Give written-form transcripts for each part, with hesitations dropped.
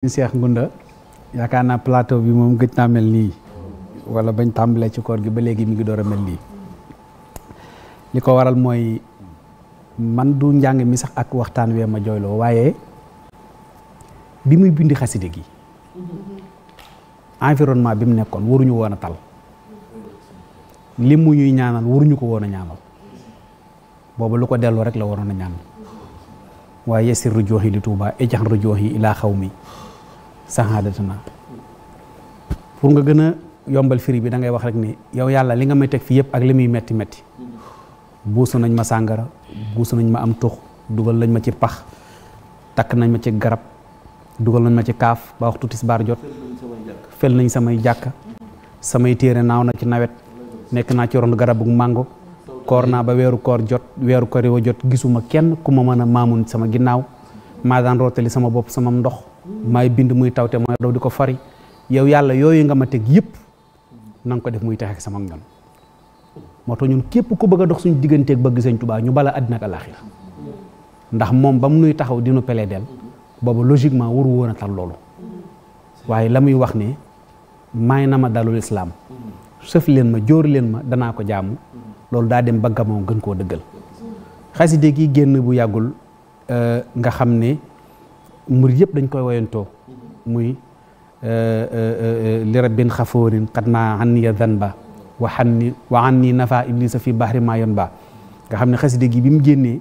Cheikh Ngounda yaakaar naa plateau bi moom gëj naa mel nii wala bañ tàmbalee ci koor gi ba léegi mi ngi door a mel nii li ko waral mooy man du njàng mi sax ak waxtaan wee ma jooyloo waaye bi muy bindi xaside gi environnement bi mu nekkoon waruñu woon a tal li mu ñuy ñaanal waruñu ko woon a ñaanal boobu lu ko delloo rek la waroon a ñaan waaye yesir rujooxi li Tuuba ejax rujooxi ilaa xaw mi saxaadatuna pour nga gën a yombal firi bi da ngay wax rek ni yow yàlla li nga may teg fii yëpp ak li muy metti metti buusu nañ ma sàngara buusu nañ ma am tux dugal nañ ma ci pax takk nañ ma ci garab dugal nañ ma ci kaaf ba waxtu tisbaar jot fel nañ samay jàkka samay téere naaw na ci nawet nekk naa ci ron garabu màngo koor naa ba weeru koor jot weeru koor wa jot gisuma kenn ku ma mën a maamun sama ginnaaw maa daan rootali sama bopp sama ndox maay bind muy tawte mooy daw di ko fari yow yàlla yooyu nga ma teg yëpp na nga ko def muy tax ak sama ñoom moo tax ñun képp ku bëgg a dox suñu digganteeg bëgg Sëñ Tuubaa ñu bala àddina ak àllaaxira ndax moom ba mu nuy taxaw dinu pelee del boobu logiquement waru woon a tal loolu waaye la muy wax ne may na ma dalul islaam sëf leen ma jóor leen ma danaa ko jaamu loolu daa dem ba gamoo gën koo dëggal xaside gi génn bu yàggul nga xam ne murid yëpp dañ koy woyantoo muy li rabbin xafoorin xat ma anniya zanba wa anni nafa iblisa fi bahri ma yon ba nga xam ne xaside gi bi mu génnee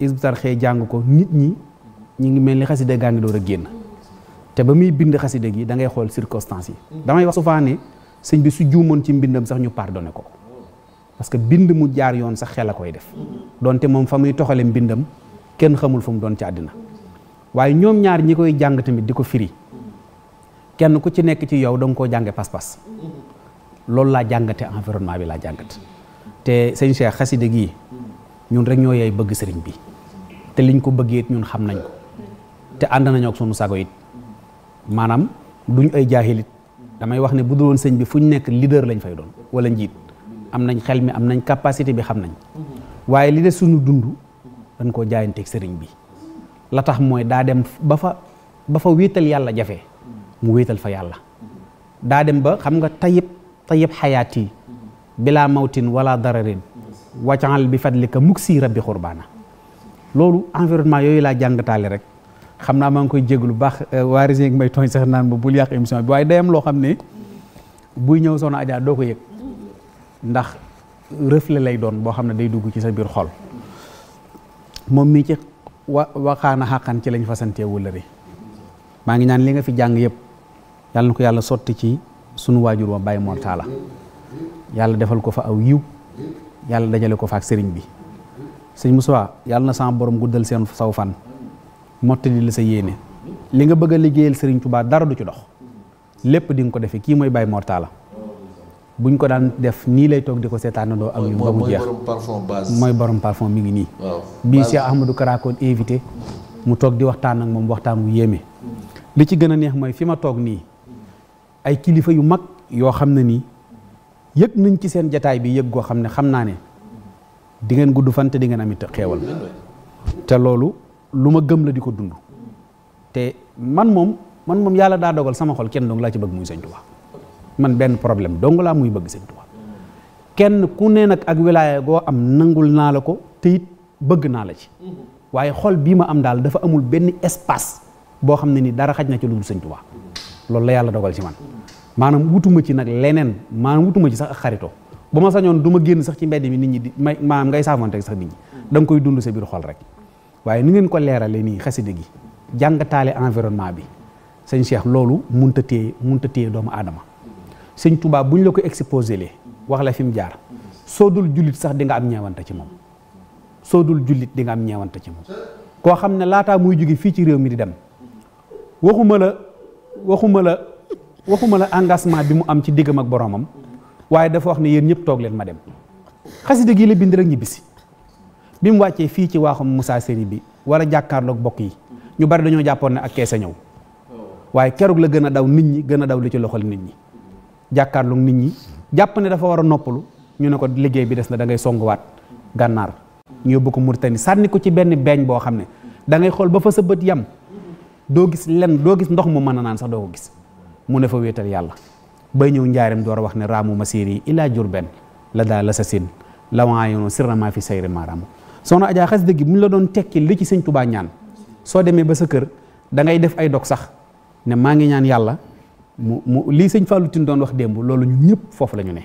isbitar xëy jàng ko nit ñi ñu ngi mel ni xaside gaa ngi door a génn te ba muy bind xaside gi da ngay xool circonstances yi damay wax souvent ne sëñ bi su juumoon ci mbindam sax ñu pardonné ko parce que bind mu jaar yoon sax xel a koy def donte moom fa muy toxale mbindam kenn xamul fu mu doon ci àddina waaye ñoom ñaar ñi koy jàng tamit di ko firi kenn ku ci nekk ci yow da nga koo jànge pas-pas loolu laa jàngate environnement bi laa jàngat te sëñ Cheikh xaside gii ñun rek ñoo yey bëgg sëriñ bi te liñ ko bëggee it ñun xam nañ ko te ànd nañoo ak sunu sago it maanaam duñ ay jaahilit damay wax ne bu dul woon sëñ bi fu ñu nekk leader lañ fay doon wala njiit am nañ xel mi am nañ capacité bi xam nañ waaye li des suñu dund dañ koo jaayanteeg sëriñ bi la tax mooy daa dem ba fa wéetal yàlla jafe mu wéetal fa yàlla daa dem ba xam nga tayib xayaat yi bilaa mawtin wala dararin waccaal bi fadlika muksi rabbi xurbaana loolu environnement yooyu laa jàngataale rek xam naa maa ngi koy jéglu baax waa Régis may tooñ sax naan ba bul yàq émission bi waaye day am loo xam ne buy ñëw Soxna Adja doo ko yëg ndax reflet lay doon boo xam ne day dugg ci sa biir xol moom mii ci waxaana xàqan ci lañ fasantee wëllëre maa ngi ñaan li nga fi jàng yëpp yàlla na ko yàlla sotti ci sunu waajur wa Baye Mor Talla yàlla defal ko fa aw yiw yàlla dajale ko fa ak sëriñ bi sëñ Moussa yàlla na sama borom guddal seen saw fan mottali la sa yéene li nga bëgg a liggéeyal sëriñ Tuubaa dara du ci dox lépp di nga ko defee kii mooy Baye Mor Talla buñ ko daan def nii lay toog di ko seetaanandoo ak ñun ba mu jeex mooy borom parfum mi ngi nii bii Cheikh Ahmadou Karakoon invité mu toog di waxtaan ak moom waxtaan wu yéeme li ci gën a neex mooy fi ma toog nii ay kilifa yu mag yoo xam ne nii yëg nañ ci seen jataay bi yëg goo xam ne xam naa ne di ngeen gudd fan te di ngeen amit xeewal te loolu lu ma gëm la di ko dund te man moom yàlla daa dogal sama xol kenn dong laa ci bëgg muy Sëñ Tuubaa man benn problème dong laa muy bëgg Sëñ Tuubaa kenn ku ne nag ak wilaaya goo am nangul naa la ko te it bëgg naa la ci waaye xol bii ma am daal dafa amul benn espace boo xam ne ni dara xaj na ci lu dul Sëñ Tuubaa loolu la yàlla dogal ci man maanaam wutuma ci nag leneen maanaam wutuma ci sax ak xaritoo bu ma sañoon du ma génn sax ci mbedd mi nit ñi di maanaam ngay saafonteeg sax nit ñi da nga koy dund sa biir xol rek waaye ni ngeen ko leerale nii xaside gi jàngataale environnement bi sëñ Cheikh loolu munta téye doomu aadama Sëñ Tuubaa buñ la ko exposé lee wax la fi mu jaar soo dul jullit sax di nga am ñeewante ci moom soo dul jullit di nga am ñeewante ci moom koo xam ne laataa muy jóge fii ci réew mi di dem waxuma la engagement bi mu am ci diggam ak boromam waaye dafa wax ne yéen ñëpp toog leen ma dem xasida gi la bind rek ñibbisi bi mu wàccee fii ci waaxum Moussa Séri bi war a jàkkaarloog bokk yi ñu bari dañoo jàppoon ne ak keesa ñëw waaye keroog la gën a daw nit ñi gën a daw li ci loxol nit ñi jàkkaarloog nit ñi jàpp ne dafa war a noppalu ñu ne ko liggéey bi des na da ngay songuwaat gànnaar ñu yóbbu ko Mauritanie sànni ko ci benn beeñ boo xam ne da ngay xool ba fa sa bët yam doo gis lenn doo gis ndox mu mën a naan sax doo ko gis mu ne fa wéetal yàlla bay ñëw njaareem door a wax ne raamu masiri ilaa Jurbel la daal la sa sin lawaayono sirrama fi sayri maaraamu soxna Adja xas dëgg bu ñu la doon tekki li ci sëñ Tuubaa ñaan soo demee ba sa kër da ngay def ay dog sax ne maa ngi ñaan yàlla mu lii sëñ Fallou Tine doon wax démb loolu ñun ñëpp foofu la ñu ne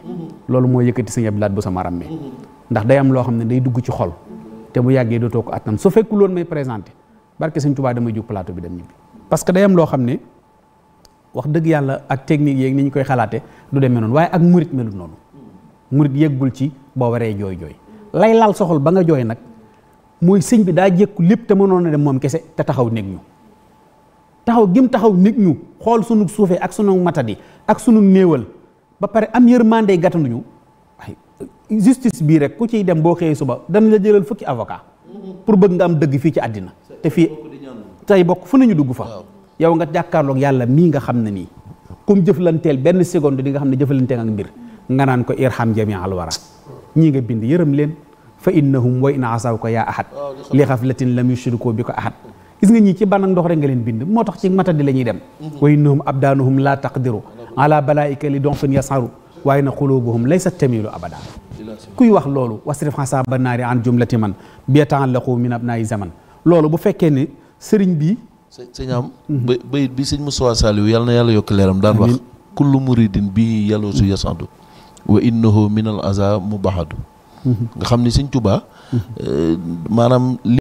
loolu moo yëkkati sëñ Abdou Lahad bu sa maram mi ndax day am loo xam ne day dugg ci xol te bu yàggee dootoo ko attan su fekkul woon may présenté barke sëñ Tuubaa damay jóg plateau bi dem ñibbi parce que day am loo xam ne wax dëgg yàlla ak technique yeeg ni ñu koy xalaate du demee noonu waaye ak murit melut noonu murit yëggul ci boo waree jooy lay laal soxol ba nga jooy nag mooy sëñ bi daa jékku lépp te mënoon a dem moom kese te taxaw néeg ñu taxaw gim taxaw nit ñu xool sunu suufee ak sunu matadi ak sunu néewal ba pare am yërmande gàttanduñu ay justice bii rek ku ciy dem boo xëyee suba dana la jëlal fukki avocat pour bëgg nga am dëgg fii ci àddina te fii tey bokk fu nañu dugg fa yow nga jàkkaarloog yàlla mii nga xam ne nii comme jëflanteel benn seconde di nga xam ne jëflanteel ak mbir nga naan ko irham jami al wara ñii nga bind yërëm leen fa innahum wa in asaw ko yaa ahad li xaflatin lam yushriku bi ko ahad gis nga ñii ci ban ak ndox rek nga leen bind moo tax ci matadi la ñuy dem wa innahum abdaanuhum la taqdiru ala balaika li donfin yasaru waaye na xulubuhum laysa tamilu abada kuy wax loolu wasrif xasaba naari an jumlati man bieta'allaqu min abnaayi zaman loolu bu fekkee ne sëriñ bi sëñ am bayit bi sëñ Moussa Saliou yàlla na yàlla yokk leeram daan wax kullu muridin bi yàlla su yasadu wa innahu min al aza mubahadu nga xam ni sëñ Tuubaa maanaam